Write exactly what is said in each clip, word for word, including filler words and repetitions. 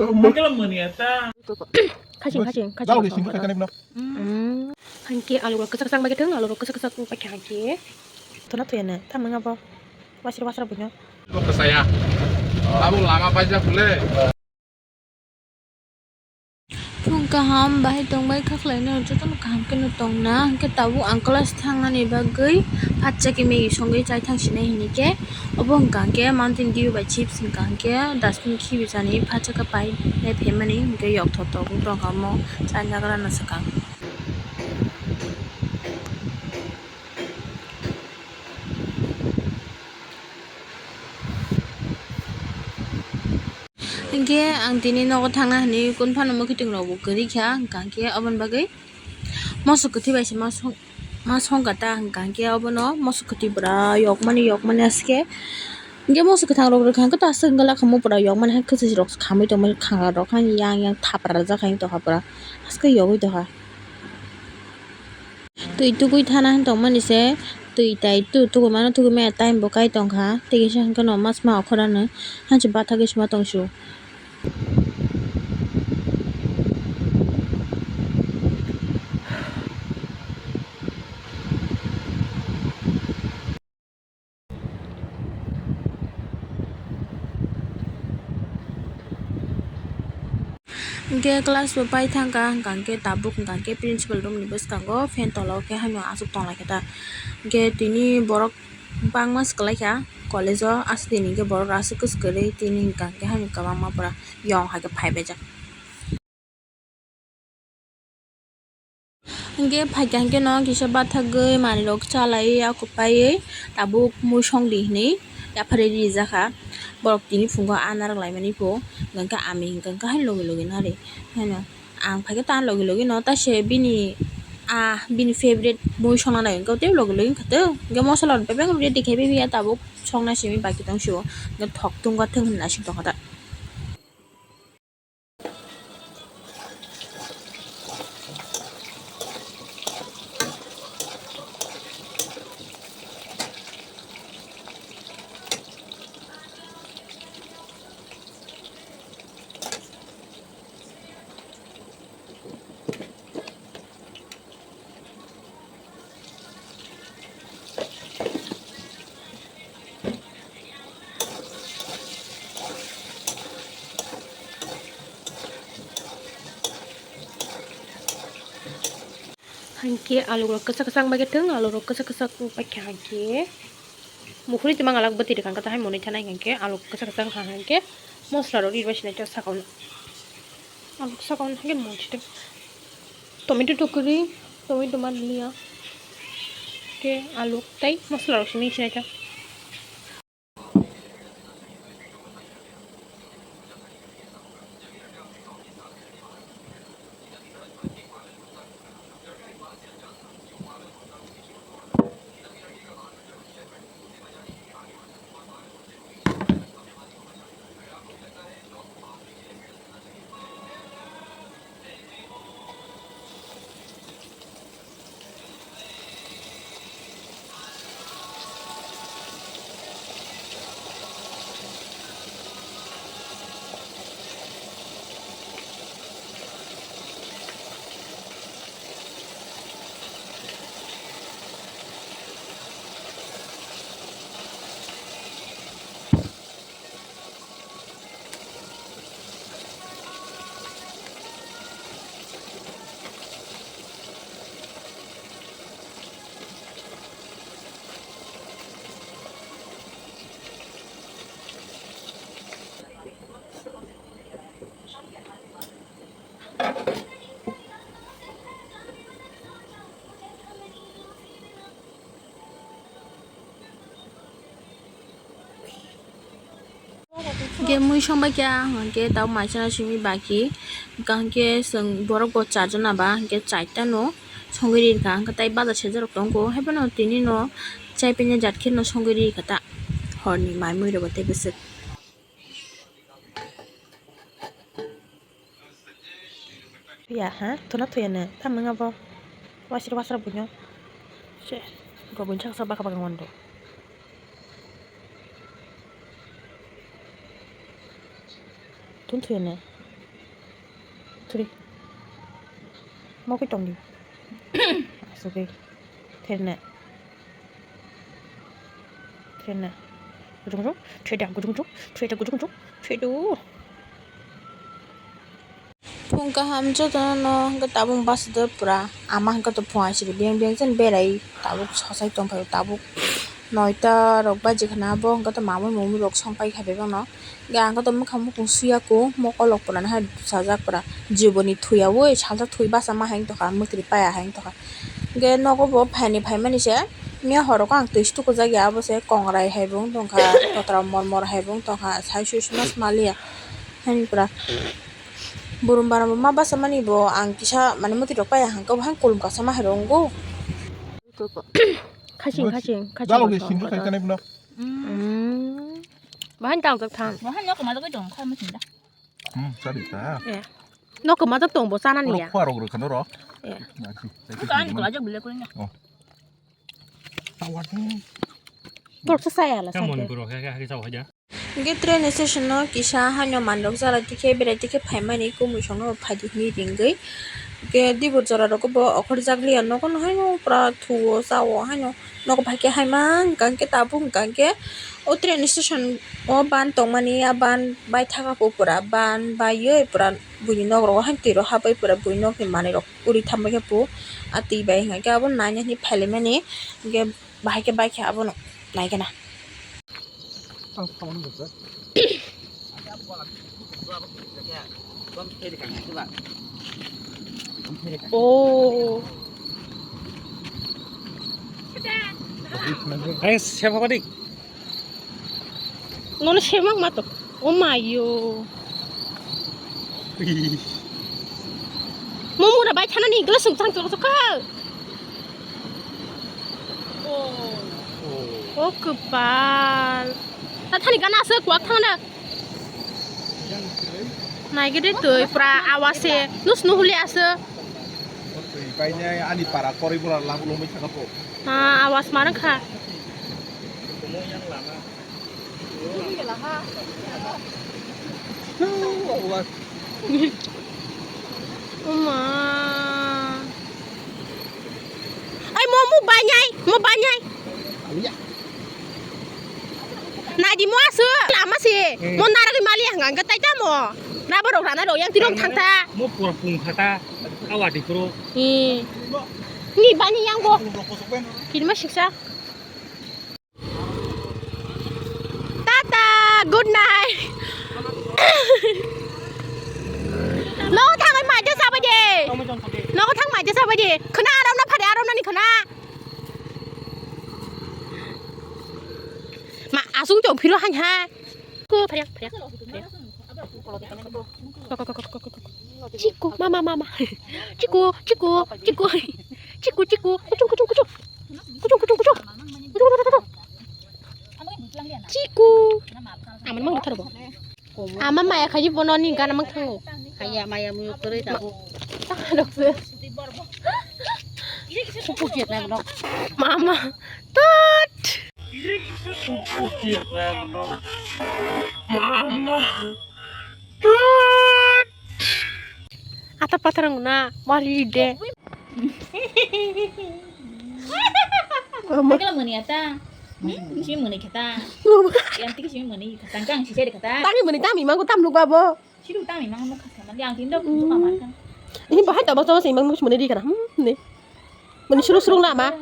Ang khe mani ata. Khaching, khaching, khaching. Jao de singkhe khaikani bino. Hmm. Hangke alu rok kwchak kwchak bai khe thung, alu rok kwchak kwchak bai khe hangke. Tuna thuyana, tamo wngya bo. Wasir wasra buino. Bo kwchaya. Abo lama paijak bole. Phung kaham bahai tongbai kha khlainai, jotono kaham kheno tongna. Hwnkhe tabuk ang class thangnani bagwi phatsa khe Maggie songwi chai thangsinai hinikhe, obo hwnkha hwnkhe Mountain Dew bai chips hwnkha hwnkhe dustbin khibijani phatsa khe painai phaimani hwnkhe yokthok tok wng tongkha omo chainagrano swkang. Hingke ang tini nogo thangna hinui kun phano mwkhwtwng rok bo kwrwi kha, hingka hingke aboni bagwi moso kwthwi bai se ma song, ma songkha ta, hingka hingke abono moso kwthwi pura yokmani, yokmani aswk khe. Hingke moso kwthang rok rwkha hingke ta aswk wngla kha, mo pura yokmani hai kwchwng rok khamui tongmani, khanga rok hai yang yang thapra rwjak hai tongkha pura, aswk yogwi tongkha. Twi tugui thana hwn tongmani se, twi tai tu tugui mano, tugui maya time bo kai tongkha, tei kisa hwnkhe no masma okhorano hanse bathagwi sima tongsu. Hingke class bo pai thangkha, hingka hingke tabuk hingka hingke principal room ni bwskango fan tola o khe haino aswk tonglaikha ta. Hingke tini borok bangma swkalaikha college o, aswk tini hingke borok aswk kwswk kwrwi tini hingka hingke haino kwbangma pura yong hai khe phaibaijak. Hingke phaikha hingke no kisa bathagwi manwirok chalaiwi akwpaiwi tabuk mui songdi hinui yapharwi rijakha. Borok tini phungo a narwk laimani pho, hingke ami hingke haino logi logi nari. Haino ang phaikhe ta logi logi no taise bini, a bini favorite mui songna nai hingke tei logi logi wngkha tei hingke mosola rok bebak ready khai bai ya tabuk songna simi baki tong sio hingke thok tungkha thung hinui naising tongkha ta. Hingke alu rok kwchak kwchak bai khe thung, alu rok kwchak kwchak bai khe hingke mukhuri twi mangalak bwtwi rwkha hingke tahai monwi thanai hingke alu kwchak kwchak wngkha hingke mosla rok ri bai sinai saka o. Ang saka o hingke monsi tomato to kwrwi, tomato ma liya. Ke alu tei mosla rok simi sinai ta. Hingke mui songbai kha, hingke tabuk maisana simi baki, hingke chwng borok bo charjon aba, hingke chaita no songwi ri kha, hingke tai baja sejarok tongo, haiphano tini no chai penya jat khe no songwi ri kha ta, horni mai mui rok bo tei bwswk. Ya ha, tuna tuya ne, tamo wngya bo? Wasir wasra buino. Se, go buini saka saka baka baka ngondo. Tun tuya ne. Mokoi tongdi. Asugwi. Therne. Therne. Gujung gujung. Theda gujung gujung. Theda gujung gujung. Thedu. Phung kaham jotono hwnkhe tabuk bachado pura. Ama hwnkhe to phung aisiri beng beng chen berai tabuk sosai tongphai tabuk noita rok baji khana bo hwnkhe to mamui mumui rok songpai kha bebak no. Hwnkhe ang khe to mwkhang mukhung suya kung, mokolok pura no hai sajak pura. Jiboni thuya oi, salsa thui basa ma hai wng tongkha, mwkri paya hai wng tongkha. Hwnkhe nogo bo phaini phaimani se, miya horo khe ang twi stukujak ya, abo se kongrai hai bo wng tongkha, totra mormor hai bo wng tongkha, sai sui suma suma liya. Haini pura. Burum baram bo ma basa mani bo ang kisa mane mwtwi rok paya hang khe bo hai kulum kasa ma hai rok wngo. Khaching, khaching, khaching. Dalok ni sindru khai tanai bwno. Mm. Bahai tang jak thang. Bahai nok ma jagoi tong kha muchung da. Hmm, sadi ta. Eh. Nok ma jak tong bo sana ni ya. Khua rok rwkha no ro. Eh. Ko ani ko ajak bile ko nya. Oh. Tawar ni. Tor sa saya la sa. Hwnkhe train station o kisa haino manrok jala tikhe berai tikhe phaimani kumui songno phaidi hinwi ringwi. Hwnkhe dibor jora rogo bo okhorjak liya nogo no haino pura thuo chao haino nogo bai khe haima hwnkha hwnkhe tabuk hwnkha hwnkhe o train station o ban tongmani a ban bai thaka po pura ban baiwi pura buini nok rogo haino twi rok habwi pura buini nokni manwi rok uri thambai khe po a twi bai hwnkha hwnkhe abo naina hinwi phailaimani hwnkhe. Bahai khe bai khe abono nai gana. Oh. Ai, siapa tadi? Ngono semak ma to. Oh my yo. Momo ra bai thana ni glass sung chang chang chang. Oh. Oh, kwpal. Ta thani gana aswk kwak thangna. Naigede twi pura awase nus nuhuli aswk. Twi painai ani para koroi bura labu lomoi thangkha po. Ha, awas manang kha. Uma. Ai mo, mo banyai, mo banyai. Nadi mo asu lama si. Hmm. Mo naragwi mali hanga hanga tai tamo. Rabo rok rana rok yang tirong thangta. Mo pura pung khata. Awati kuro. Hmm. Ni bani yang bo. Kinma siksa. Tata, good night. Nogo thangwi mai de sabai de. Nogo thang mai de sabai de. Khna aram na phari aram na ni khna. Ma asung chong phiro han ha. Ko phariak phariak. Chiku, mama, mama. Chiku, chiku, chiku. Chiku, chiku. Kuchung, kuchung, kuchung. Kuchung, kuchung, kuchung. Kuchung, kuchung, kuchung. Chiku. Aman mang thar bo. Ama maya khaji bono ni gana mang thango. Haya maya muyo kore ta bo. Rok se. Supu kiat na no. Mama. Tot. Mama. Ata patarang na wali de. Mama. Kagala mani ata. Hmm, simi mani kata. Mama. Yang tiki simi mani kata. Kang sisai kata. Tami mani tami mangko tam luk babo. Sidu tami mang mukha sama liang tindo buka makan. Ini bahai tabak tabak sih mang mus mani di kana. Hmm, nih. Mani suru suru nama.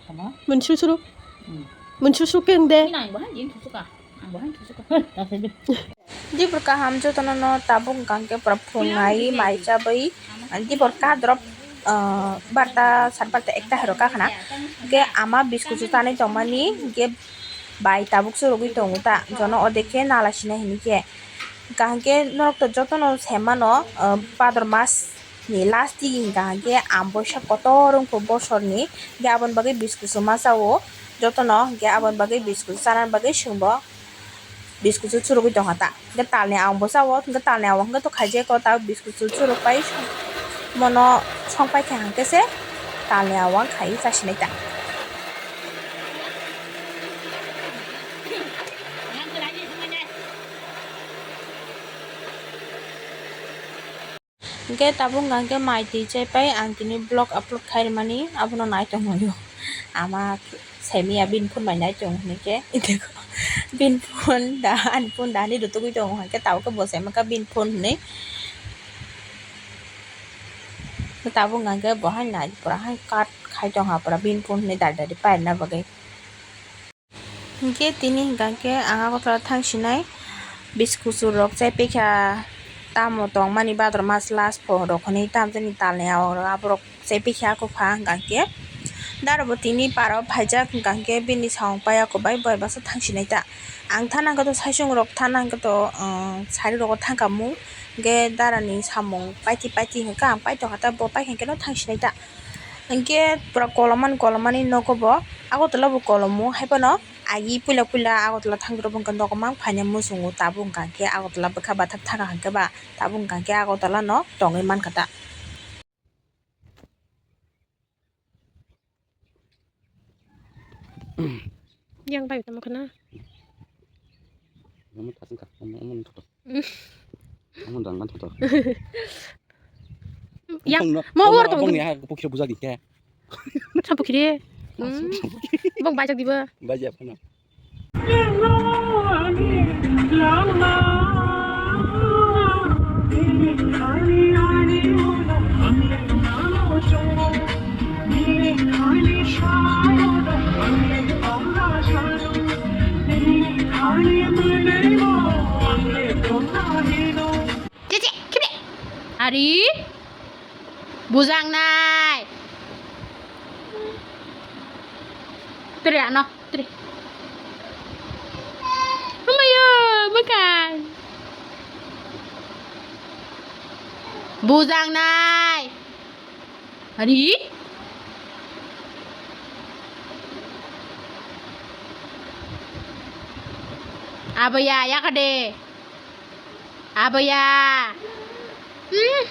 Sama? Mani suru suru. Hmm. Mani suru suru keng de. Ini nang bahai jin tusuka. Ang bahai tusuka. Heh, tak sedih. Dibor kaham jotono no tabuk hwnkha hwnkhe pura phungnai mai chabwi dibor kadrop, ah, barta sat barta ekta hero kakhna hwnkhe ama biskuchu tanwi tongmani hwnkhe bai tabuk churugwi tongo ta jono odekhe nala sina hinkhe hwnkha hwnkhe norok to jotono semano, ah, bhador mas ni last tigi hwnkha hwnkhe amboisa kotor wngkho bosorni hwnkhe aboni bagwi biskuchu ma chao jotono hwnkhe aboni bagwi biskuchu chanani bagwi chwngbo. Biskuchu churugwi tongkha ta. Hwnkhe talni awang bo chao, hwnkhe talni awang hwnkhe to khaijai ko ta biskuchu churuk pai mono song pai kha hwnkhe se talni awang khai chasinai ta. Hwnkhe tabuk hwnkha hwnkhe mai twi chaipai ang tini vlog upload khairwmani abono naitongmani. Ama semiya bini phone bai naitong hwnkhe bini phone da ani phone da ani rutugwi tongo hwnkhe tabuk khe bo saimankha bini phone hwnwi. Tabuk hwnkha hwnkhe bo hai nai pura hai cut khai tongkha pura bini phone hwnwi dari dari pairwna bagwi. Hwnkhe tini hwnkha khe ang Agartala thang sinai, biscuit rok chaipaikha, tamo tongmani bhadra mas last pho rok hwnwi tamjani talni aborok chaipaikha. Ako pha hwnkha khe dara bo tini para o phaijak hwnkha khe bini samung pai ako bai bai bwsa thang sinai ta. Ang thana hwnkhe to saichung rok thana hwnkhe to, um, sari rogo thangkha mung hwnkhe dara ni samung paiti paiti hwnkha ang paitokha ta bo paikha hwnkhe no thang sinai ta. Hwnkhe pura kolomani kolomani nogo bo Agartala bo kolomo haiphano agi puila puila Agartala thangwi rokbo hwnkhe nogo mang phaina muchungo tabuk hwnkha khe Agartala bwkha bathak thaka hwnkhe ba tabuk hwnkha khe Agartala no tongwi mankha ta. Yang bai tamo khana. Omo thasing kha, omo, omo thotho. Omo dang man thotho. Yang, omo no, mo omo, oro tong. Omo ya, pokiro buja dikhe. Sa pokiri. Hmm. Bong bajak diba. Bajak phano. Cici, khibi. Ari. Bujang nai. Tere ano, tere. Amayo, bukan. Bujang nai. Ari? Aboya, yakade. Aboya. Hmm.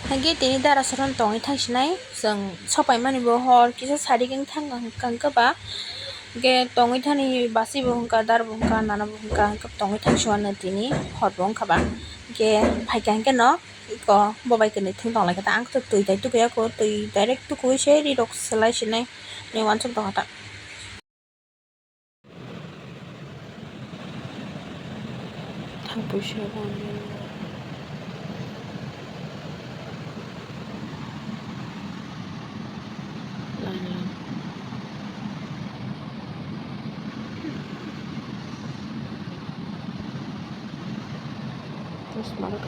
Hage tini dara soron tongwi thangsinai. Chwng sopaimani bo hor kisa sari khe thang kang khe ba. Hage tongwi thani basi bo hwnkha, dar bo hwnkha, nana bo hwnkha, hwnkhe tongwi thangsi mano tini hor bo wngkha ba. Hage phaikha hwnkhe no. Iko bo bai kwnwi thwng tong lai kha ta, ang twi tai tukuya kho, twi direct tukuwi se ri rok swlai sinai hinwi uansuk tong kha ta. Thang puisa bo lang lang. Chosma rok.